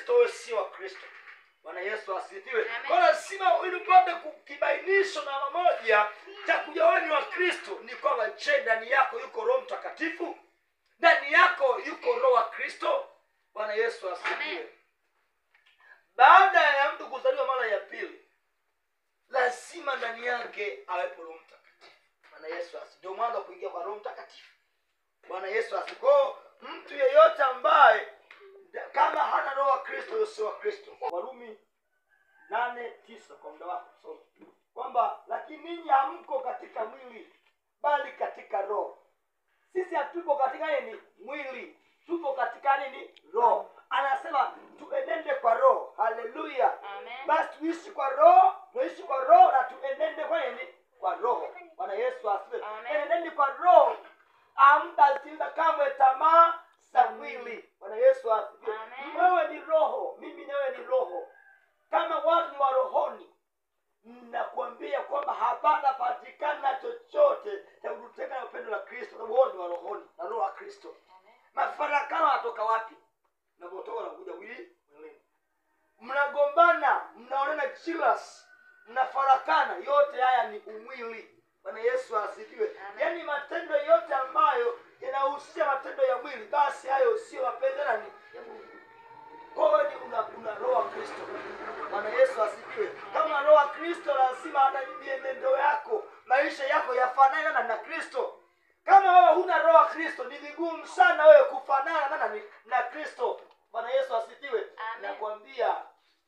Kristo, wewe sio wa Kristo. Bwana Yesu asifiwe. Kwa lazima ili upate kibainisho namba moja cha kujua wewe ni wa Kristo ni kwamba, je, ndani yako yuko Roho Mtakatifu? Ndani yako yuko Roho wa Kristo? Bwana Yesu asifiwe. Baada ya mtu kuzaliwa mara ya pili, lazima ndani yake awepo Roho Mtakatifu. Bwana Yesu asifiwe. Ndio mwanzo kuingia kwa Roho Mtakatifu. Bwana Yesu asifiwe. Mtu yeyote ambaye kama hana Roho wa Kristo, sio wa Kristo. Warumi 8:9 kwa muda wako soma. Kwamba lakini ninyi hamko katika mwili bali katika roho. Sisi hatupo katika nini? Mwili. Tupo katika nini? Roho. Anasema tuenende kwa roho. Haleluya. Basi tuishi kwa roho, tuishi kwa roho na tuenende kwa nini? Kwa roho. Bwana Yesu asifiwe. Enendeni kwa roho, hamtatimiza kamwe tamaa za mwili. Bwana Yesu asifiwe. Wewe ni roho, mimi nawe ni roho. Kama watu ni wa rohoni, nakuambia kwamba hapana patikana chochote cha kututenga na upendo la Kristo, sababu wao ni wa rohoni na roho wa Kristo. Mafarakano yanatoka wapi? Mnapotoka na kuja mwili. Mnagombana, mnaonana jealous, mnafarakana, yote haya ni umwili. Bwana Yesu asifiwe. Yaani matendo yote ambayo yanahusisha matendo ya mwili, basi hayo sio mapenzi ya Mungu. Kwa hiyo una roho wa Kristo. Bwana Yesu asifiwe. Kama roho wa Kristo, lazima hata mienendo yako, maisha yako yafanane na Kristo. Kama wewe huna roho wa Kristo, ni vigumu sana wewe kufanana na Kristo. Bwana Yesu asifiwe. Nakwambia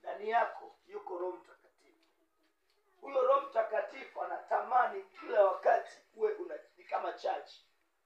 ndani yako yuko Roho Mtakatifu. Huyo Roho Mtakatifu anatamani kila wakati uwe ni kama charge.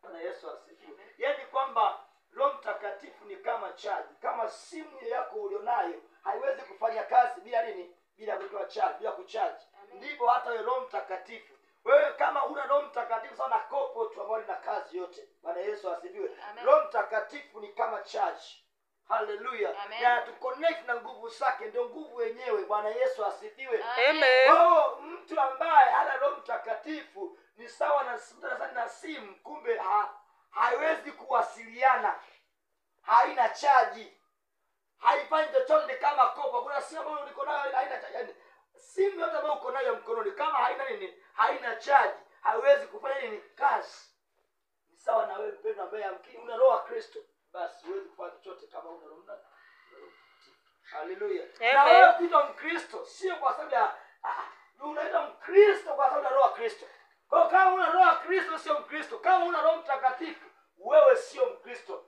Bwana Yesu asifiwe. Yaani kwamba Roho Mtakatifu ni kama charge. Kama simu yako ulionayo haiwezi kufanya kazi bila nini? Bila kutoa charge, bila kucharge. Ndivyo hata wewe Roho Mtakatifu. Wewe kama huna Roho Mtakatifu sana kopo tu ambayo ina kazi yote. Bwana Yesu asifiwe. Roho Mtakatifu ni kama charge. Haleluya. Na tu connect na nguvu zake, ndio nguvu yenyewe. Bwana Yesu asifiwe. Amen. Kwa mtu ambaye hana Roho Mtakatifu ni sawa na simu, kumbe haiwezi kuwasiliana. Haina chaji. Haifanyi chochote, kama kopo. Kuna simu ambayo uko nayo haina chaji. Yaani simu yote ambayo uko nayo mkononi kama haina nini? Haina chaji, haiwezi kufanya nini? Kazi. Ni sawa na wewe mpendwa ambaye amkini una Roho wa Kristo, basi huwezi kufanya chochote kama una Roho Mtakatifu. Haleluya. Na wewe kuitwa Mkristo sio kwa sababu ya unaitwa Mkristo kwa sababu ya Roho wa Kristo. Kwa hiyo kama una Roho wa Kristo sio Mkristo. Kama una Roho Mtakatifu wewe sio Mkristo.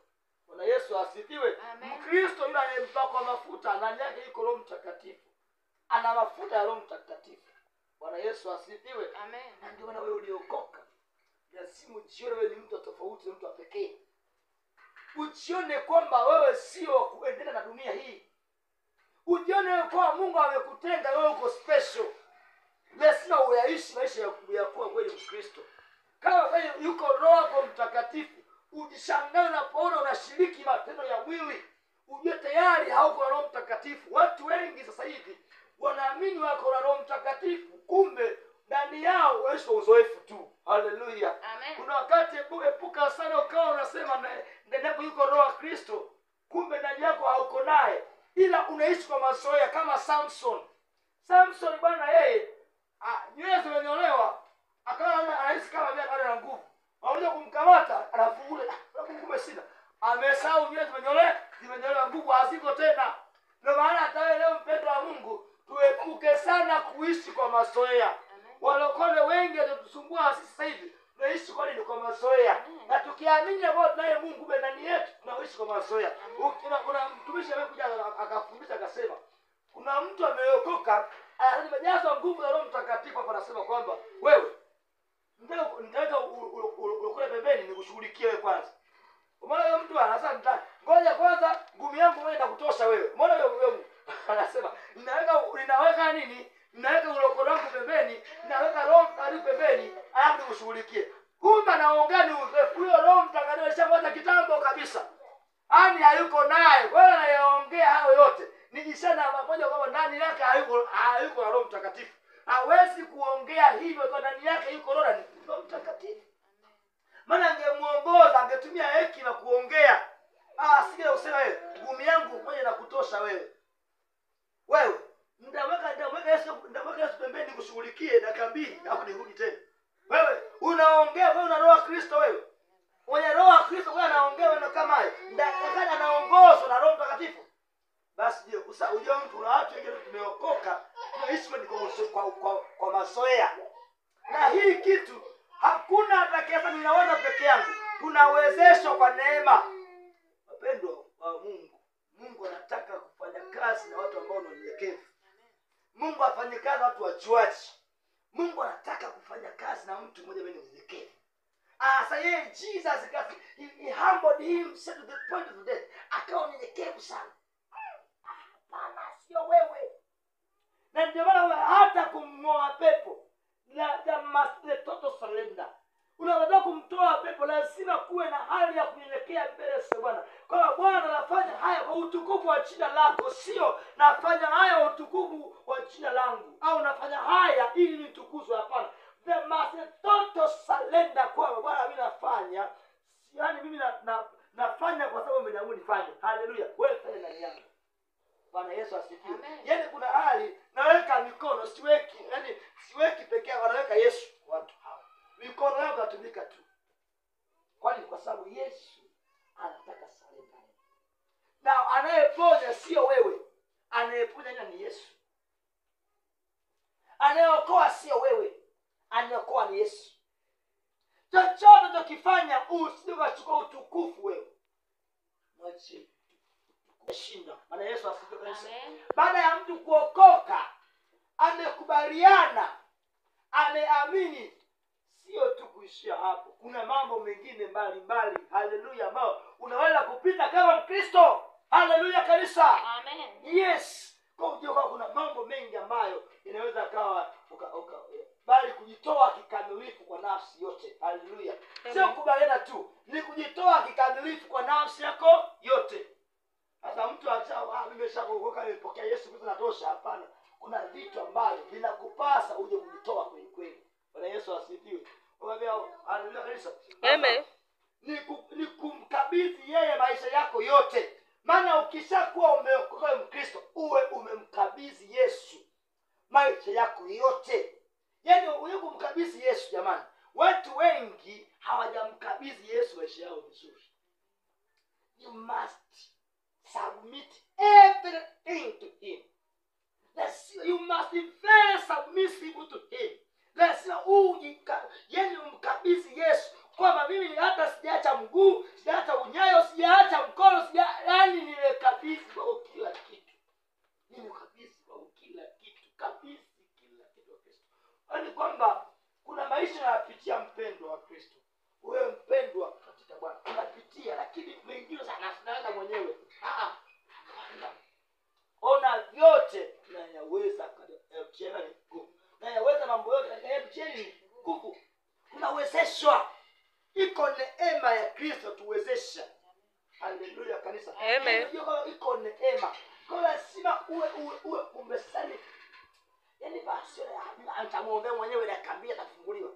Bwana Yesu asifiwe. Mkristo yule anayempakwa mafuta, ndani yake yuko Roho Mtakatifu. Ana mafuta ya Roho Mtakatifu. Bwana Yesu asifiwe. Amen. Na ndio maana wewe uliokoka lazima ujione wewe ni mtu tofauti, mtu wa pekee. Ujione kwamba wewe sio kuendelea na dunia hii. Ujione wewe kwa Mungu amekutenga wewe, uko special. Lazima uyaishi maisha ya kuwa kweli Mkristo. Kama wewe yuko Roho Mtakatifu, ujishangae unapoona unashiriki matendo ya mwili, ujue tayari hauko na Roho Mtakatifu. Watu wengi sasa hivi wanaamini wako na Roho Mtakatifu, kumbe ndani yao waishi uzoefu tu. Haleluya. Kuna wakati epuka sana ukawa unasema ndani yako yuko Roho wa Kristo, kumbe ndani yako hauko naye, ila unaishi kwa mazoea kama Samson. Samson bwana yeye nywele zimenyolewa, akawa anaishi kama vile ana nguvu. Wanakuja kumkamata, anafungula, kumbe sina. Amesahau nywele zimenyolewa, nguvu haziko tena. Ndio maana hata leo mpendwa wa Mungu, tuepuke sana kuishi kwa mazoea. Walokole wengi wanatusumbua sisi sasa hivi, tunaishi kwa nini? Kwa mazoea. Na tukiamini kwamba tunaye Mungu ndani yetu, tunaishi kwa mazoea. Kuna mtumishi amekuja akafundisha akasema, kuna mtu ameokoka, amejazwa nguvu za Roho Mtakatifu, hapa anasema kwamba wewe nitaweka ulokole pembeni nikushughulikie wewe kwanza. Umeona huyo mtu anasema ngoja kwanza ngumi yangu mwenyewe itakutosha wewe. Umeona huyo anasema ninaweka nini? Ninaweka ulokole wangu pembeni, ninaweka Roho Mtakatifu pembeni, alafu nikushughulikie. Kumbe anaongea ni uzoefu. Huyo Roho Mtakatifu alishamwacha kitambo kabisa. Yaani hayuko naye. Wewe anayeongea hayo yote ni ishara moja kwamba ndani yake hayuko na Roho Mtakatifu. Hawezi kuongea hivyo kwa ndani yake yuko Roho Mtakatifu. Maana angemuongoza, angetumia hekima kuongea. Sije useme wewe, ngumi yangu moja na kutosha wewe. nishughulikie dakika 2 alafu nirudi tena. Wewe unaongea, wewe una roho ya Kristo wewe. Mwenye roho ya Kristo wewe anaongea wewe kama hayo. Ndakana anaongozwa na Roho Mtakatifu. Basi je, unajua mtu na watu wengine tumeokoka, tunaishi kwa mazoea. Na hii kitu hakuna atakayesema ninaweza peke yangu. Tunawezeshwa kwa neema. Wapendwa wa Mungu, Mungu anataka kufanya kazi na watu ambao ni wanyenyekevu. Mungu afanye kazi na watu wajuaji. Mungu anataka kufanya kazi na mtu mmoja mwenye unyenyekevu. Sasa yeye Jesus kasi, he humbled himself to the point of death. Akawa mnyenyekevu sana. Hapana, sio wewe. Na ndio maana hata kumngoa pepo the total surrender. Unaweza kumtoa pepo, lazima kuwe na hali ya kunyenyekea mbele za Bwana. Kwa Bwana nafanya haya kwa utukufu wa jina lako, sio nafanya haya kwa utukufu wa jina langu au nafanya haya ili nitukuzwe. Hapana. The must total surrender kwa Bwana, mimi nafanya, yaani mimi nafanya kwa sababu umeniamuru nifanye. Haleluya. Wewe fanya ndani yangu. Bwana Yesu asifiwe. Yaani kuna hali naweka mikono, siweki, yaani siweki pekee yangu, naweka Yesu watu hawa. Mikono yangu inatumika tu. Kwani kwa sababu Yesu anataka surrender. Na anayeponya sio wewe. Anayeponya ni Yesu. Anayeokoa sio wewe. Anayeokoa ni Yesu. Chochote unachokifanya usije ukachukua utukufu wewe. Mwache shinda. Maana Yesu asifiwe kanisa. Baada ya mtu kuokoka, amekubaliana, ameamini, sio tu kuishia hapo. Kuna mambo mengine mbalimbali, haleluya, ambao unaweza kupita kama Mkristo. Haleluya kanisa. Amen. Yes. Kwa hiyo kuna mambo mengi ambayo inaweza kawa bali kujitoa kikamilifu kwa nafsi yote. Haleluya. Sio kubaliana tu, ni kujitoa kikamilifu kwa nafsi yako yote. Sasa mtu acha, mimi nimeshaokoka, nimepokea Yesu Kristo natosha. Hapana. Kuna vitu ambavyo vinakupasa uje kujitoa kweli kweli. Bwana Yesu asifiwe. Unaambia haleluya kanisa. Amen. Ni kumkabidhi yeye maisha yako yote. Maana ukishakuwa umeokoka Mkristo, uwe umemkabidhi Yesu maisha yako yote. Yaani uwe kumkabidhi Yesu jamani. Watu wengi hawajamkabidhi Yesu maisha yao vizuri. You must submit everything to him. You must be very submissive to him. Lazima yaani umkabidhi Yesu kwamba mimi hata sijaacha mguu, sijaacha unyayo, sijaacha mkono, yaani nimekabidhi kwa kila kitu. Nimekabidhi kwa kila kitu, kabidhi kila kitu kwa Kristo. Yaani kwamba kuna maisha yanapitia mpendwa wa Kristo. Wewe mpendwa katika Bwana unapitia, lakini mengine sana naweza mwenyewe. Ona vyote na yaweza na yaweza mambo yote katika nguvu. Unawezeshwa. Iko neema ya Kristo tuwezesha. Haleluya kanisa. Amen. Iko neema. Kwa lazima uwe umesali. Yaani basi nitamuombea mwenyewe na kambia atafunguliwa.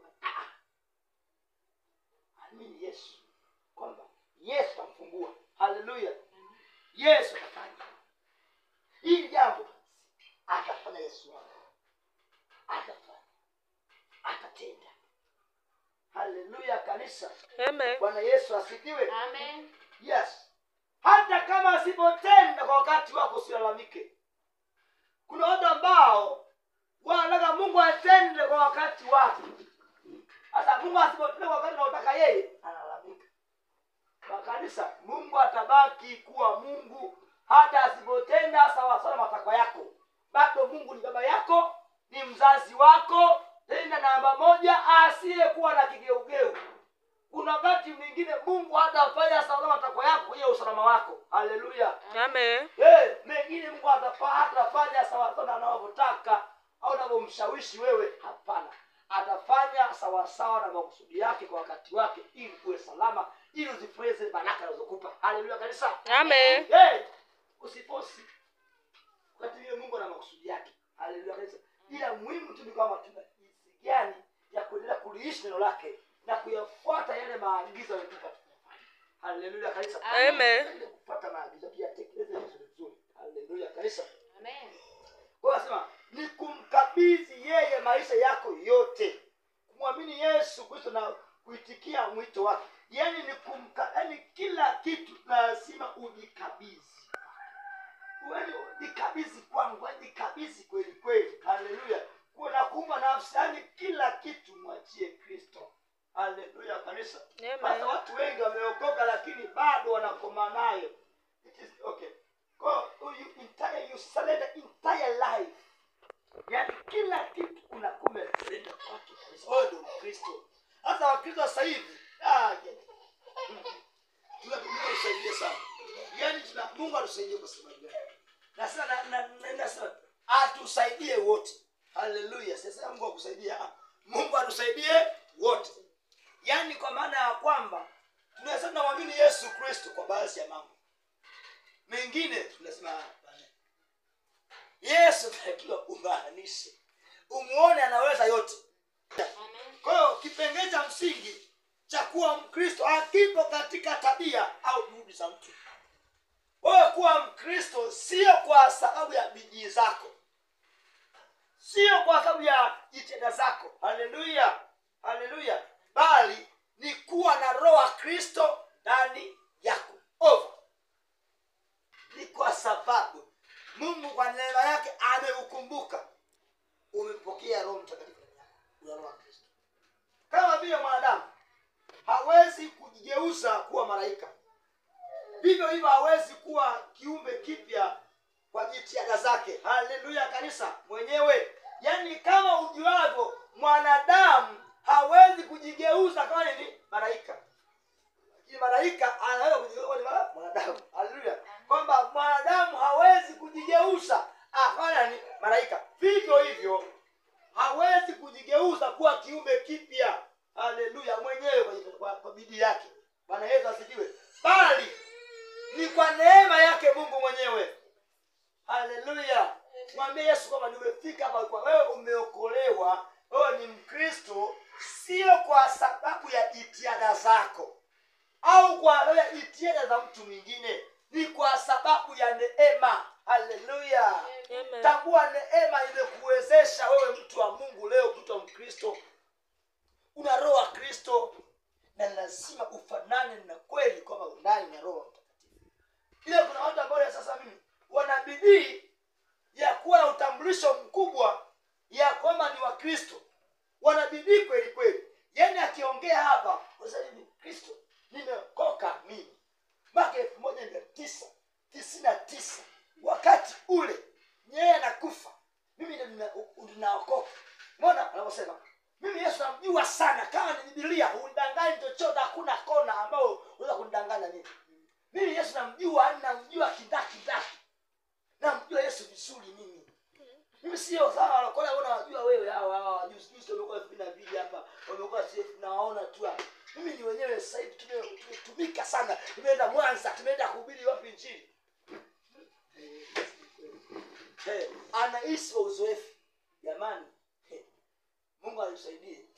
Amini Yesu kwamba Yesu atamfungua. Haleluya. Yesu atafanya hili jambo, atafanya Yesu wako. Atafanya. Atatenda. Haleluya kanisa. Amen. Bwana Yesu asifiwe. Amen. Yes. Hata kama asipotenda kwa wakati wako usilalamike. Kuna watu ambao wanataka Mungu atende kwa wakati wake. Sasa Mungu asipotenda kwa wakati anaotaka yeye, analalamika. Kwa kanisa, Mungu atabaki kuwa Mungu hata asipotenda sawa sawa matakwa yako. Bado Mungu ni baba yako, ni mzazi wako, tena namba moja asiyekuwa na kigeugeu. Kuna wakati mwingine Mungu hatafanya sawa matakwa yako kwa usalama wako. Haleluya. Amen. Mengine Mungu hatafanya sawa sawa anavyotaka au anavyomshawishi wewe. Hapana. Atafanya sawa sawa na makusudi yake kwa wakati wake ili uwe salama, ili uzifurahie baraka alizokupa. Haleluya kanisa. Amen. Usifosi. Wakati ile Mungu ana makusudi yake. Haleluya kanisa. Ila muhimu tu ni kwamba tuna jinsi gani ya kuendelea kuliishi neno lake na kuyafuata yale maagizo aliyotupa tuyafanye. Haleluya kanisa. Amen. Kufuata maagizo tuyatekeleze vizuri. Haleluya kanisa. Amen. Kwa nasema ni kumkabidhi yeye maisha mwito wake. Yaani ni yaani kila kitu lazima ujikabidhi. Yaani jikabidhi kwangu, jikabidhi kweli kweli. Haleluya. Kuna kuumba nafsi, yaani kila kitu mwachie Kristo. Haleluya kanisa. Sasa watu wengi wameokoka lakini bado wanakoma nayo. It is okay. Go, you surrender entire life. Yaani kila kitu unakume surrender kwake kabisa. Wewe ndio Mkristo. Hata Wakristo sasa hivi, tunatusaidia sana. Yaani Mungu atusaidie kwa sababu gani? Na atusaidie wote. Haleluya. Sasa Mungu akusaidie. Mungu atusaidie wote. Yaani kwa maana ya kwamba tunasema tunamwamini Yesu Kristo kwa baadhi ya mambo. Mengine tunasema hapana. Yesu anatakiwa umaanishe. Umuone anaweza yote. Kwa hiyo kipengele cha msingi cha kuwa Mkristo hakipo katika tabia au juhudi za mtu. Wewe kuwa Mkristo sio kwa sababu ya bidii zako. Sio kwa sababu ya jitihada zako. Haleluya. Haleluya. Bali ni kuwa na roho wa Kristo ndani yako. Over. Ni kwa sababu Mungu kwa neema yake ameukumbuka. Umepokea Roho Mtakatifu ndani yako. Una roho wa Kristo. Kama vile mwanadamu hawezi kujigeuza kuwa malaika, vivyo hivyo hawezi kuwa kiumbe kipya kwa jitihada zake. Haleluya kanisa mwenyewe. Yaani kama ujuavyo mwanadamu hawezi kujigeuza kama nini? Malaika. Lakini malaika anaweza kujigeuza kama mwanadamu. Haleluya. Kwamba mwanadamu hawezi kujigeuza akawa ni malaika. Vivyo hivyo hawezi kujigeuza kuwa kiumbe kipya. Haleluya mwenyewe kwa bidii yake. Bwana Yesu asifiwe. Bali ni kwa neema yake Mungu mwenyewe. Haleluya. Mwambie Yesu kwamba nimefika hapa kwa wewe, umeokolewa, wewe ni Mkristo sio kwa sababu ya jitihada zako au kwa sababu ya jitihada za mtu mwingine, ni kwa sababu ya neema. Haleluya. Tambua neema imekuwezesha wewe mtu wa Mungu leo kuitwa Mkristo. Una roho wa Kristo na lazima ufanane na kweli kwamba ndani ya Roho Mtakatifu. Ile kuna watu ambao sasa mimi wana bidii ya kuwa na utambulisho mkubwa ya kwamba ni wa Kristo. Wana bidii kweli kweli. Yaani akiongea hapa, unasema ni Kristo, nimeokoka mimi. Mwaka 1999 wakati ule yeye anakufa, mimi ninaokoka. Umeona anaposema mimi Yesu namjua sana, kama ni Biblia hunidanganyi chochote, hakuna kona ambayo unaweza kunidanganya mimi. Mimi Yesu namjua, namjua kindaki. Namjua Yesu vizuri mimi. Mimi sio sawa walokola wewe unawajua wewe hawa juzi juzi wamekuwa 2002 hapa, wamekuwa safe nawaona tu hapa. Mimi ni wenyewe sasa hivi tumetumika sana. Tumeenda Mwanza, tumeenda kuhubiri wapi injili. Anaishi kwa uzoefu. Jamani, Mungu atusaidie.